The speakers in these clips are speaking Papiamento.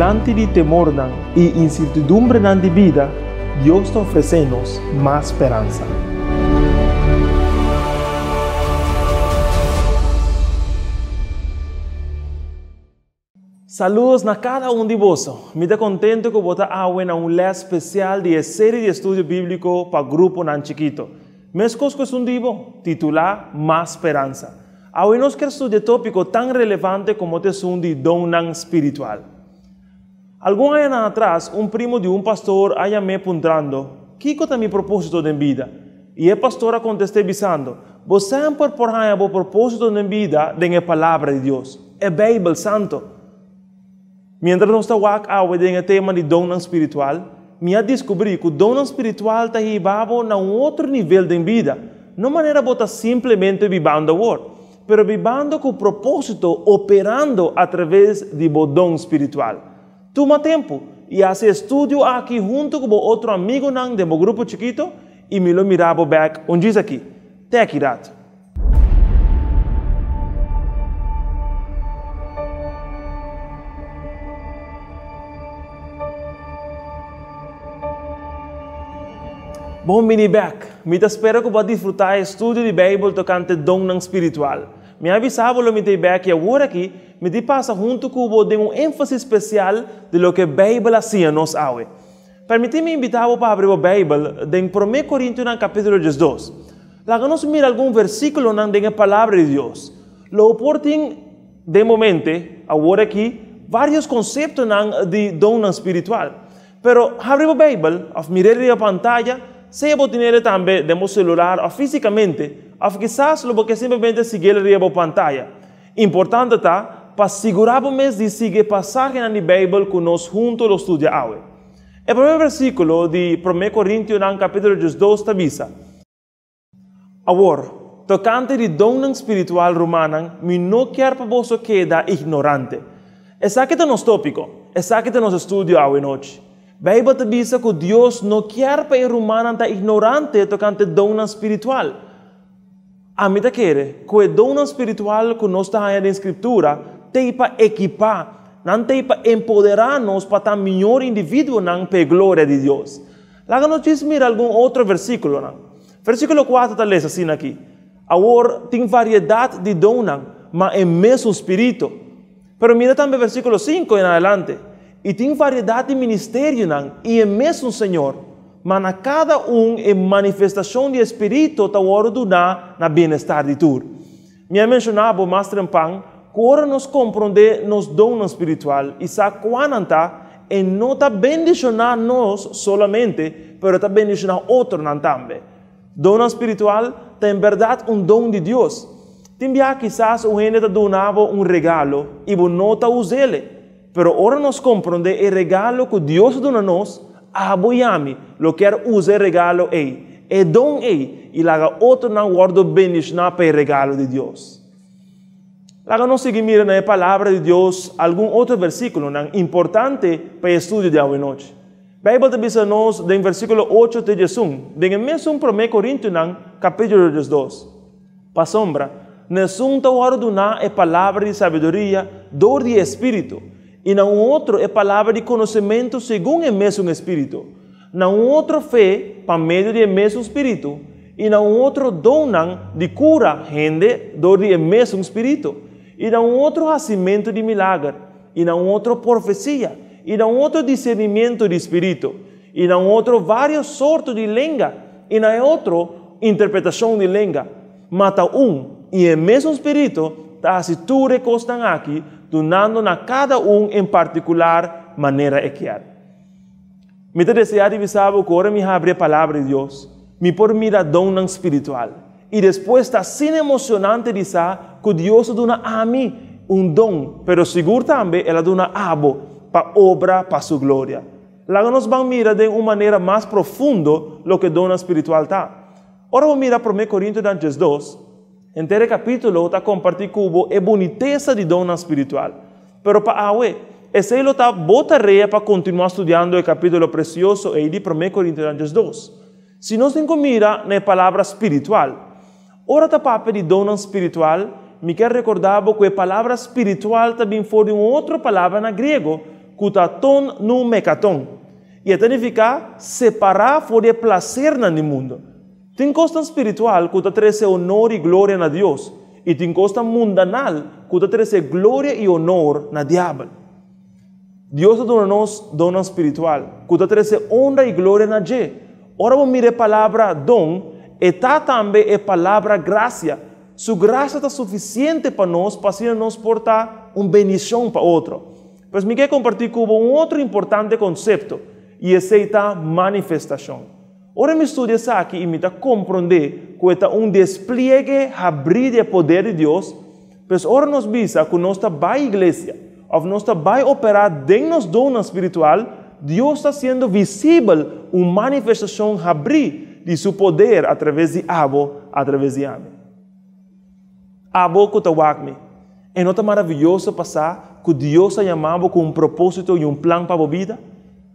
Dilanti di temornan i insertidumbrenan di bida, Dios ta ofresé nos mas speransa. Saludos na kada un di boso. Mi ta kontentu ku bo ta awe na un lès spesial di e seri di estudio bíbliko pa gruponan chikito. Meskos ku esun di bo, titulá Mas Speransa. Awe nos kier studia e tópiko tan relevante komo ta esun di donnan spiritual. Algun añanan atras, un primo di un pastor a yam'é puntrando, Kiko ta mi propósito den bida? I e pastor a kontest'é bisando, Bo semper por haña bo propósito den bida den e Palabra di Dios, e Beibel Santo. Miéntras nos ta wak awe den e tema di donnan spiritual, mi a diskubrí ku donnan spiritual ta hiba bo na un otro nivel den bida, no manera bo ta simplemente bibando awor, pero bibando ku propósito operando atraves di bo don spiritual. Tuma tempu i hasi e studio aki huntu ku bo otro amigunan den bo grupo chikito i mi lo mira bo bèk un djis aki. Te aki rat. Bon bini bèk! Mi ta spera ku bo a disfrutá e studio di Beibel tokante donnan spiritual. Mi a bisa bo lo mi ta ei bèk i awor aki mi di pasa huntu ku bo den un énfasis spesial di loke Beibel a siña nos awe. Permití mi invitá bo pa habri bo Beibel den Promé Korintionan kapítulo 12. Laga nos mira algun versíkulonan den e Palabra di Dios. Lo bo por tin den bo mente awor aki vários konseptonan di donnan spiritual. Pero habri bo Beibel òf mir'é riba pantaya, sea bo tin'é tambe den bo selular òf físikamente, òf kisas lo bo ke simplemente sigui'é riba bo pantaya. Importante ta pa sigurá bo mes di sigui e pasahenan di Beibel ku nos huntu lo studia awe. E promé versíkulo di Promé Korintionan kapítulo 12 ta bisa, Awor, tokante di donnan spiritual, rumannan, mi no kier pa boso keda ignorante. Esaki ta nos tópiko, esaki ta nos estudio awe nochi. Beibel ta bisa ku Dios no kier pa e rumannan ta ignorante tokante donnan spiritual. Ami ta kere ku e donnan spiritual ku nos ta haña den Skriptura t'ei pa ekipá, nan t'ei pa empoderá nos pa ta mihor individuonan pa e gloria di Dios. Laga nos djis mira algun otro versíkulonan. Versíkulo kuater ta lesa asina aki, Awor tin variedat di donnan, ma e mesun spiritu. Pero mira tambe versíkulo sinku en adelante, I tin variedat di ministerionan i e mesun Señor, ma na kada un e manifestashon di e spiritu ta wòrdu duná na bienestar di tur. Mi a menshoná bo mas trempan ku ora nos komprondé nos donnan spiritual i sa kua nan ta, e no ta bendishoná nos solamente, pero e ta bendishoná otronan tambe. Donnan spiritual ta en bèrdat un don di Dios. Tin biaha kisas un hende ta duna bo un regalo i bo no ta us'el. Pero ora nos komprondé e regalo ku Dios a duna nos, abo i ami lo kier usa e regalo ei, e don ei, i laga otronan wòrdu bendishoná pa e regalo di Dios. Laga nos sigui mira na e Palabra di Dios algun otro versíkulonan importante pa e estudio di awenochi. Beibel ta bisa nos den versíkulo ocho te diesun, den e mesun Promé Korintionan kapítulo 12. Pasobra, na esun ta wòrdu duná e palabra di sabiduria dor di e Spiritu, i na un otro e palabra di konosementu segun e mesun Spiritu, na un otro fe pa medio di e mesun Spiritu, i na un otro donnan di kura hende dor di e mesun Spiritu, i na un otro hasimentu di milager, i na un otro profesia, i na un otro disernimiento di spiritu, i na un otro vários sorto di lenga, i na e otro interpretashon di lenga. Ma ta un i e mesun spiritu ta hasi tur e kosnan aki, dunando na kada un en partikular manera e kier. Mi ta deseá di bisa bo ku ora mi habri e Palabra di Dios, mi por mira donnan spiritual. I despues ta asina emocionante di sa cu Dios a duna ami un don, pero sigur tambe el a duna abo pa obra pa su gloria. Laga nos ban mira den un manera mas profundo loke donnan spiritual ta. Ora bo mira Promé Corintonan 12, henter e capítulo ta comparti cu bo e bunitesa di donnan spiritual. Pero pa awe, esei lo ta bo tarea pa continua studiando e capítulo precioso ei di Promé Corintonan 12. Si nos tin ku mira na e palabra spiritual. Ora ta papia di donnan spiritual, mi kier rekordá bo ku e palabra spiritual ta bin for di un otro palabra na griego. ku ta ton nu mekaton. I e ta nifiká separá for di e plasernan di mundu. Tin kosnan spiritual ku ta trese onor i gloria na Dios, i tin kosnan mundanal ku ta trese gloria i onor na Diabel. Dios a duna nos donnan spiritual ku ta trese onra i gloria na dje. Ora bo mira e palabra don, e ta tambe e palabra grasia. Su grasia ta sufisiente pa nos pa asina nos por ta un bendishon pa otro. Pues mi ke kompartí ku bo un otro importante konsepto, i esei ta manifestashon. Ora mi studia esaki i mi ta komprondé ku e ta un despliegue habrí di e poder di Dios, pues ora nos bisa ku nos ta bai iglesia òf nos ta bai operá den nos donnan spiritual, Dios ta hasiendo visibel un manifestashon habrí di Su poder atraves di abo, atraves di ami. Abo ku ta wak mi, e no ta maravioso pa sa ku Dios a yama bo ku un propósito i un plan pa bo bida?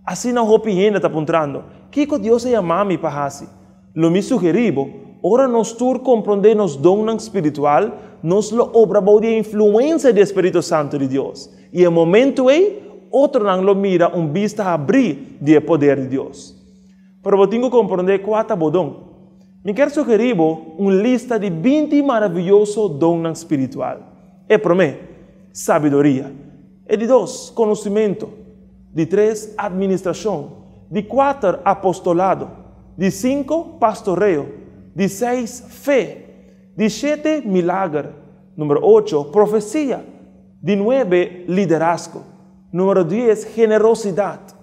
Asina hopi hende ta puntrando, Kiko Dios a yama mi pa hasi? Lo mi sugerí bo, ora nos tur komprondé nos donnan spiritual, nos lo obra bou di e influensia di e Spiritu Santu di Dios, i e momentu ei, otronan lo mira un bista habrí di e poder di Dios. Pero bo tin ku komprondé kua ta bo don. Mi kier sugerí bo un lista di 20 maravioso donnan spiritual. E promé, sabiduria. E di dos, konosimentu. Di tres, atministrashon. Di kuater, apostolado. Di sinku, pastoreo. Di seis, fe. Di shete, milager. Numero ocho, profesia. Di nuebe, liderazgo. Numero dies, generosidat.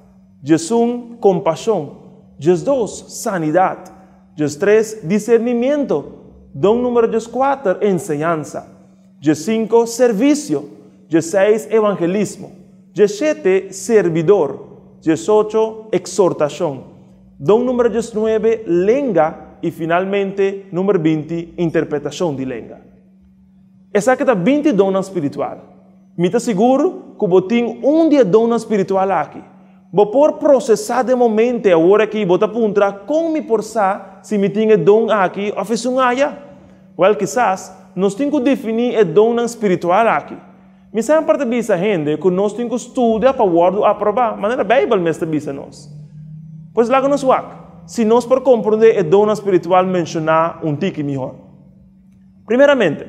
11, kompashon. 12, sanidat. 13, disernimiento. Don numero 14, enseñansa. 15, servisio. 16, evangelismo. 17, servidor. 18, eksortashon. Don numero 19, lenga. I finalmente, number 20, interpretashon di lenga. Esaki ta 20 donnan spiritual. Mi ta sigur ku bo tin un di e donnan spiritual aki. Bo por prosesá den momente awor aki bo ta puntra kon mi por sa si mi tin e don aki òf esun aya? Wèl kisas nos tin ku definí e donnan spiritual aki. Mi semper ta bisa hende ku nos tin ku studia pa wòrdu aprobá, manera Beibel mes ta bisa nos. Pues laga nos wak si nos por komprondé e donnan spiritual menshoná un tiki mihó. Primeramente,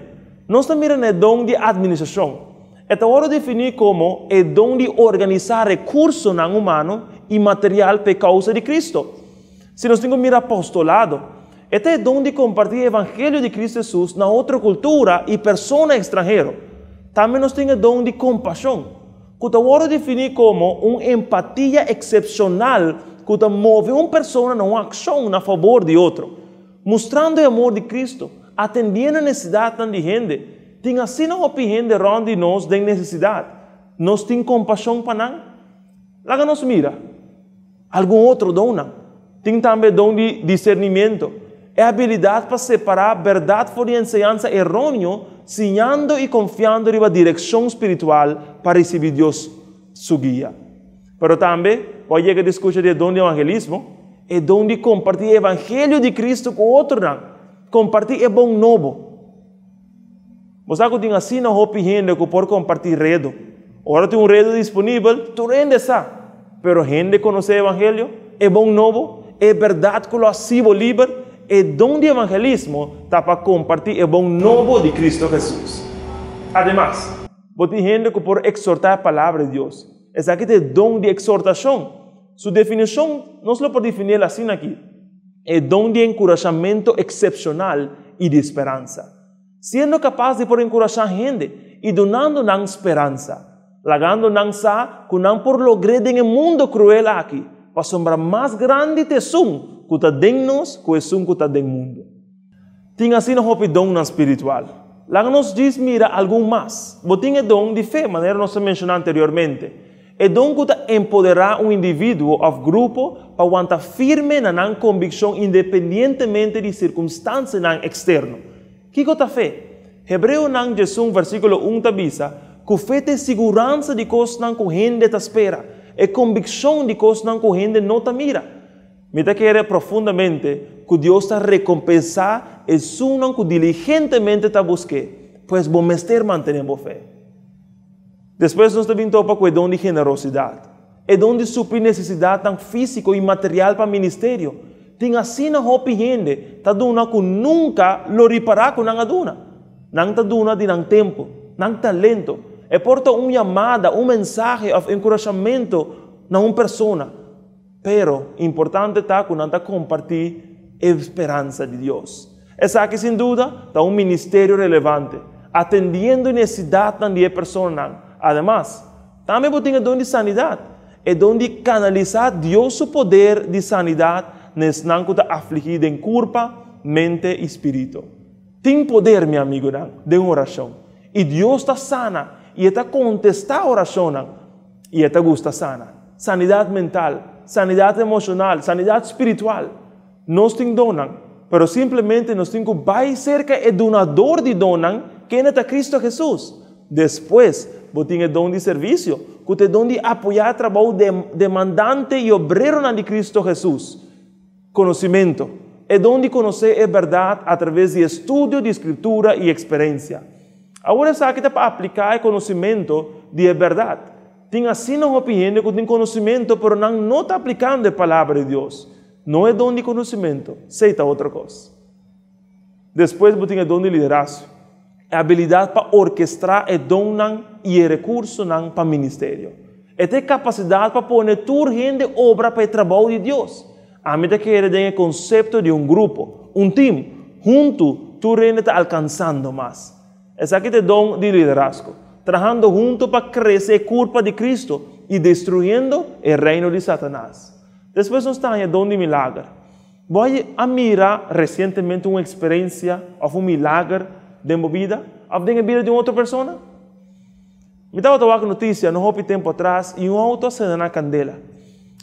nos ta mira na e don di atministrashon. E ta wòrdu definí komo e don di organisá rekursonan humano i material pa e kousa di Kristu. Si nos tin ku mira apostolado, e ta e don di kompartí e evangelio di Kristu Hesus na otro kultura i persona ekstranhero. Tambe nos tin e don di kompashon, ku ta wòrdu definí komo un empatia eksepshonal ku ta move un persona na un akshon na fabor di otro. Mustrando e amor di Cristo, atendiendo e necesidadnan di hende. Tin asina hopi hende rond di nos den necesidad. Nos tin compasion pa nan? Laga nos mira algun otro donnan. Tin tambe e don di discernimiento, e habilidad pa separa berdad for di enseñansa eroneo, siñando y confiando riba direccion spiritual pa ricibi Dios su guia. Pero tambe, bo a yega di skucha di e don di evangelismo, e don di kompartí e evangelio di Kristu ku otronan, kompartí e bon nobo. Bo sa ku tin asina hopi hende ku por kompartí redo. Ora tin un redo disponibel, tur hende sa. Pero hende konosé e evangelio, e bon nobo, e bèrdat ku lo hasi bo liber? E don di evangelismo ta pa kompartí e bon nobo di Kristu Hesus. Ademas, bo tin hende ku por eksortá e Palabra di Dios. Esaki ta e don di eksortashon. Su definishon nos lo por definiel asina aki, E don di enkurashamentu eksepshonal i di speransa. Siendo kapas di por enkurashá hende i dunando nan speransa, lagando nan sa ku nan por logr'é den e mundu kruel aki, pasobra mas grandi ta esun ku ta den nos ku esun ku ta den mundu. Tin asina hopi donnan spiritual. Laga nos djis mira algun mas. Bo tin e don di fe, manera nos a menshoná anteriormente. E don ku ta empoderá un individuo òf grupo pa wanta firme na nan kombikshon independientemente di sirkunstansianan eksterno. Kiko ta fe? Hebreonan 11 versíkulo 1 ta bisa ku fe ta e siguransa di kosnan ku hende ta spera, e kombikshon di kosnan ku hende no ta mira. Mi ta kere profundamente ku Dios ta rekompensá esunnan ku diligentemente ta busk'é, pues bo mester mantené bo fe. Despues nos ta bin topa ku e don di generosidat, e don di supli nesesidatnan físiko i material pa ministerio. Tin asina hopi hende ta duna ku nunka lo ripará ku nan a duna. Nan ta duna di nan tempu, nan talento. E por ta un yamada, un mensahe òf enkurashamentu na un persona. Pero, importante ta ku nan ta kompartí e speransa di Dios. Esaki sin duda ta un ministerio relevante, atendiendo e nesidatnan di e personanan. Ademas, tambe bo tin e don di sanidat, e don di kanalisá Dios su poder di sanidat na esnan ku ta afligí den kurpa, mente i spiritu. Tin poder, mi amigunan, den orashon. I Dios ta sana i e ta kontestá orashonnan. I e ta gusta sana. Sanidat mental, sanidat emoshonal, sanidat spiritual. Nos tin donnan, pero simplemente nos tin ku bai serka e Dunador di donnan, kende ta Kristu Hesus. Despues, bo tin e don di servisio, ku ta e don di apoyá trabou demandante i obreronan di Kristu Hesus. Konosimentu, e don di konosé e bèrdat atraves di estudio di Skritura i eksperensia. Awor esaki ta pa apliká e konosimentu di e bèrdat. Tin asina hopi hende ku tin konosimentu pero nan no ta aplikando e Palabra di Dios. No e don di konosimentu, esei ta otro kos. Despues bo tin e don di liderazgo, e abilidat pa orkestrá e donnan i e rekursonan pa ministerio. E ta e kapasidat pa pone tur hende obra pa e trabou di Dios. Ami ta kere den e konsepto di un grupo, un tim, huntu tur hende ta alkansando mas. Esaki ta e don di liderazgo, trahando huntu pa krese e kurpa di Kristu i destruyendo e reino di Satanas. Despues nos ta haña don di milager. Bo a mira resientemente un eksperensia òf un milager den bo bida òf den e bida di un otro persona? Mi tabata wak notisia no hopi tempu atras i un outo a sende na kandela.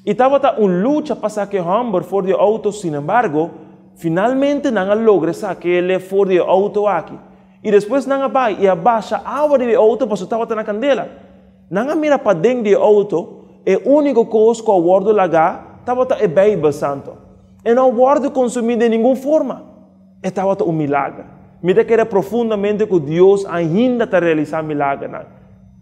I tabata un lucha pa saka e hòmber for di e outo, sinembargo, finalmente nan a logra sak'el for di e outo aki. I despues nan a bai i a basha awa riba e outo pasobra tabata na kandela. Nan a mira paden di e outo, e úniko kos ku a wòrdu lagá tabata e Beibel Santu. E no a wòrdu konsumí den ningun forma. E tabata un milager. Mi ta kere profundamente ku Dios ainda ta realisá milagernan.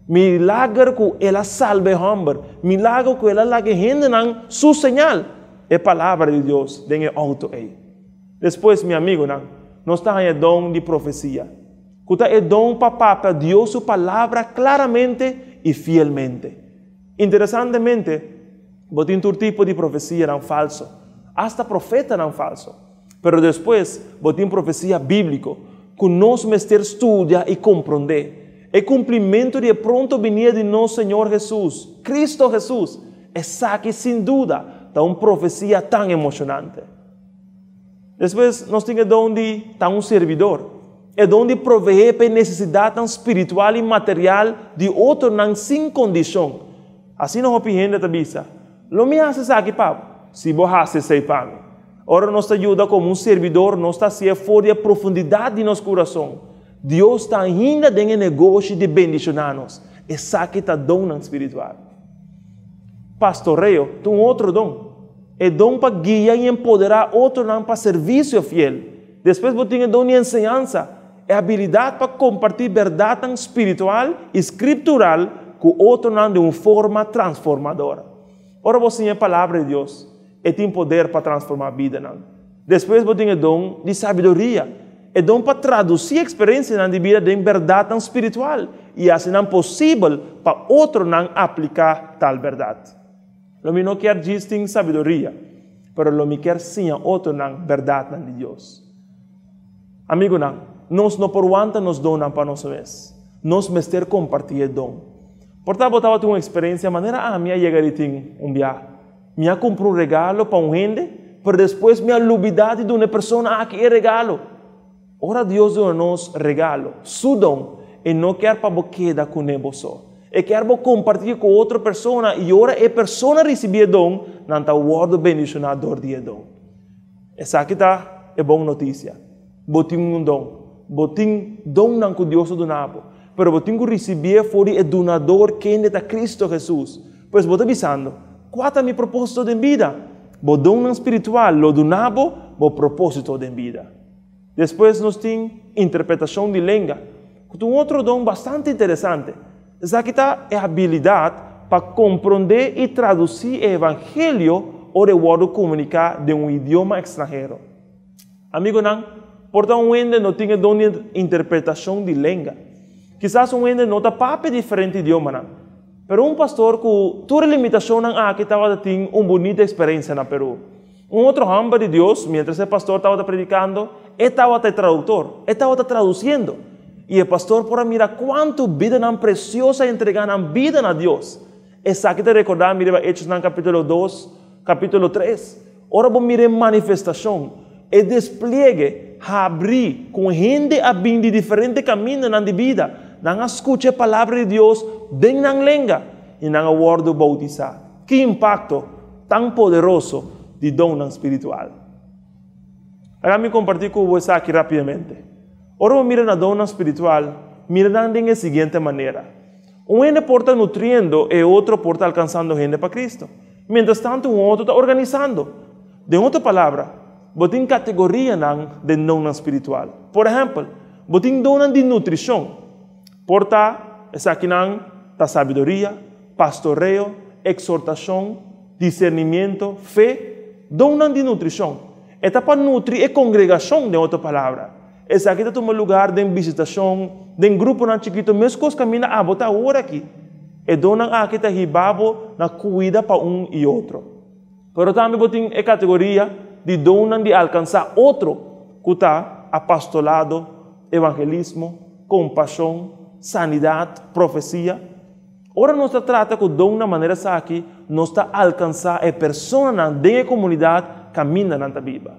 Milager ku El a salba e hòmber, milager ku El a laga e hendenan su señal, e Palabra di Dios, den e outo ei. Despues, mi amigunan, nos ta haña don di profesia. Ku ta e don pa papia Dios su palabra klaramente i fielmente. Interesantemente, bo tin tur tipo di profesianan falso, asta profetanan falso. Pero despues bo tin profesia bíbliko ku nos mester studia i komprondé. E kumplimentu di e pronto binia di nos Señor Hesus, Kristu Hesus, esaki sin duda ta un profesia tan emoshonante. Despues nos tin e don di ta un sirbidor, e don di proveé pa e nesesidatnan spiritual i material di otronan sin kondishon. Asina hopi hende ta bisa, Lo mi hasi esaki pa bo, si bo hasi esei pa mi. Ora nos ta yuda komo un sirbidor, nos ta hasié for di e profundidat di nos kurason. Dios ta ainda den e negoshi di bendishoná nos. Esaki ta donnan spiritual. Pastoreo ta un otro don. E don pa guia i empoderá otronan pa servisio fiel. Despues bo tin e don di enseñansa, e abilidat pa kompartí bèrdatnan spiritual i skriptural ku otronan den un forma transformador. Ora bo siña e Palabra di Dios, e tin poder pa transformá bidanan. Despues bo tin e don di sabiduria, e don pa tradusí eksperensianan di bida den bèrdatnan spiritual i hasi nan posibel pa otronan apliká tal bèrdat. Lo mi no kier djis tin sabiduria, pero lo mi kier siña otronan bèrdatnan di Dios. Amigunan, nos no por wanta nos donnan pa nos mes. Nos mester kompartí e don. Por ta bo tabatin un eksperensia manera ami a yega di tin un bia. Mi a kumpra un regalo pa un hende, pero despues mi a lubidá di duna e persona aki e regalo. Ora Dios duna nos regalo, Su don, E no kier pa bo keda kuné bo so. E kier bo kompartí ku otro persona i ora e persona risibí e don, nan ta wòrdu bendishoná dor di e don. Esaki ta e bon notisia. Bo tin un don. Bo tin donnan ku Dios a duna bo, pero bo tin ku risibié for di e Dunador kende ta Kristu Hesus. Pues bo ta bisando, Kua ta mi propósito den bida? Bo donnan spiritual lo duna bo bo propósito den bida. Despues nos tin interpretashon di lenga, ku ta un otro don bastante interesante. Esaki ta e habilidat pa komprondé i tradusí e evangelio ora e wòrdu komuniká den un idioma ekstranhero. Amigonan, por ta un hende no tin e don di interpretashon di lenga. Kisas un hende no ta papia diferente idiomanan. Pero un pastor ku tur e limitashonnan aki tabata tin un bunita eksperensia na Peru. Un otro hòmber di Dios, miéntras e pastor tabata predikando, e tabata e traduktor, e tabata tradusiendo. I e pastor por a mira kuantu bidanan presioso a entregá nan bida na Dios. Esaki ta rekordá mi riba Hechosnan kapítulo dos, kapítulo tres. Ora bo mira e manifestashon, e despliegue habrí ku hende a bin di diferente kamindanan di bida, nan a skucha e Palabra di Dios den nan lenga i nan a wòrdu boutisá. Ki impakto tan poderoso di donnan spiritual! Laga mi kompartí ku bo esaki rápidamente. Ora bo mira na donnan spiritual, mira nan den e siguiente manera. Un hende por ta nutriendo, e otro por ta alkansando hende pa Kristu. Miéntras tantu un otro ta organisando. Den otro palabra, bo tin kategorianan den donnan spiritual. Por ehèmpel, bo tin donnan di nutrishon. Por ta esakinan ta sabiduria, pastoreo, eksortashon, disernimiento, fe, donnan di nutrishon. E ta pa nutri e kongregashon, den otro palabra. Esaki ta tuma lugar den bisitashon, den gruponan chikitu, meskos kaminda abo ta awor aki. E donnan aki ta hiba bo na kuida pa un i otro. Pero tambe bo tin e kategoria di donnan di alkansá otro, ku ta apastolado, evangelismo, kompashon, sanidat, profesia. Ora nos ta trata ku donnan manera esaki, nos ta alkansá e personanan den e komunidat kaminda nan ta biba.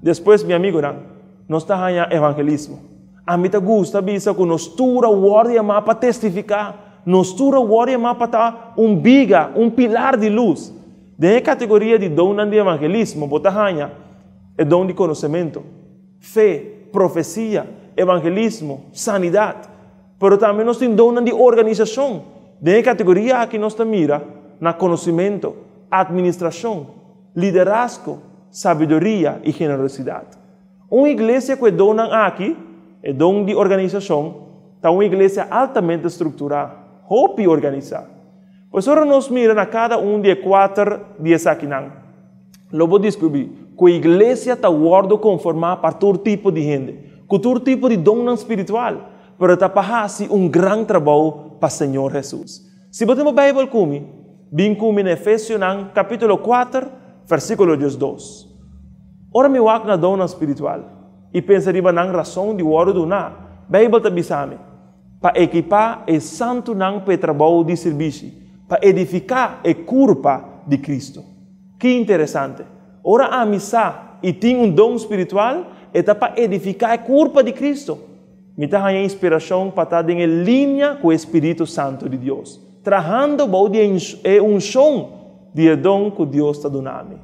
Despues, mi amigunan, nos ta haña evangelismo. Ami ta gusta bisa ku nos tur a wòrdu yamá pa testifiká. Nos tur a wòrdu yamá pa ta un biga, un pilar di lus. Den e kategoria di donnan di evangelismo bo ta haña e don di konosementu, fe, profesia, evangelismo, sanidat. Pero tambe nos tin donnan di organisashon. Den e kategoria aki nos ta mira na konosementu, atministrashon, liderazgo, sabiduria i generosidat. Un iglesia ku e donnan aki, e don di organisashon, ta un iglesia altamente strukturá, hopi organisá. Pues ora nos mira na kada un di e kuater di esakinan, lo bo diskubrí ku e iglesia ta wòrdu konformá pa tur tipo di hende, ku tur tipo di donnan spiritual, pero ta pa hasi un gran trabou pa Señor Hesus. Si bo tin bo Beibel ku mi, bin ku mi na Efesionan kapítulo kuater, versíkulo diesdos. Ora mi wak na donnan spiritual i pensa riba nan rason di wòrdu duná, Beibel ta bisa mi, Pa ekipá e santunan pa e trabou di sirbishi, pa edifiká e kurpa di Kristu. Ki interesante! Ora ami sa i tin un don spiritual, e ta pa edifiká e kurpa di Kristu. Mi ta haña inspirashon pa ta den e linia ku e spiritu santu di Dios, trahando bou di e unshon di e don ku Dios ta duna mi.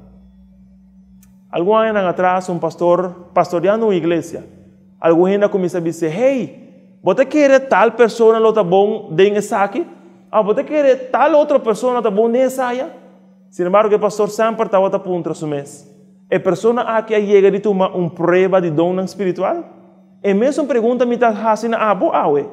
Algun añanan atras, un pastor pastoreando un iglesia, algun hende a kuminsá bis'é, Hey, bo ta kere tal persona lo ta bon den esaki? Òf bo ta kere tal otro persona ta bon den esaya? Sin embargo, e pastor semper tabata puntra su mes, E persona aki a yega di tuma un prueba di donnan spiritual? E mesun pregunta mi ta hasi na abo awe.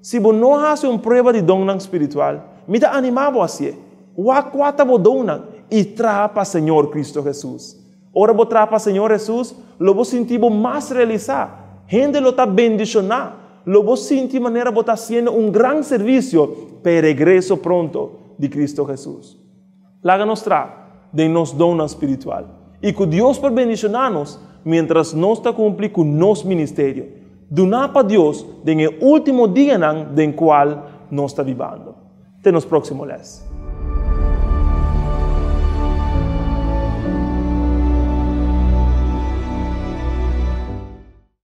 Si bo no hasi un prueba di donnan spiritual, mi ta animá bo hasié. Wak kua ta bo donnan i traha pa Señor Cristo Jesus. Ora bo traha pa Señor Jesus, lo bo sinti bo mas realisá. Hende lo ta bendishoná. Lo bo sinti manera bo ta hasiendo un gran servisio pa e regreso pronto di Cristo Jesus. Laga nos traha den nos donnan spiritual i ku Dios por bendishoná nos miéntras nos ta kumpli ku nos ministerio duná pa Dios den e último dianan den kual nos ta bibando. Te nos próksimo lès.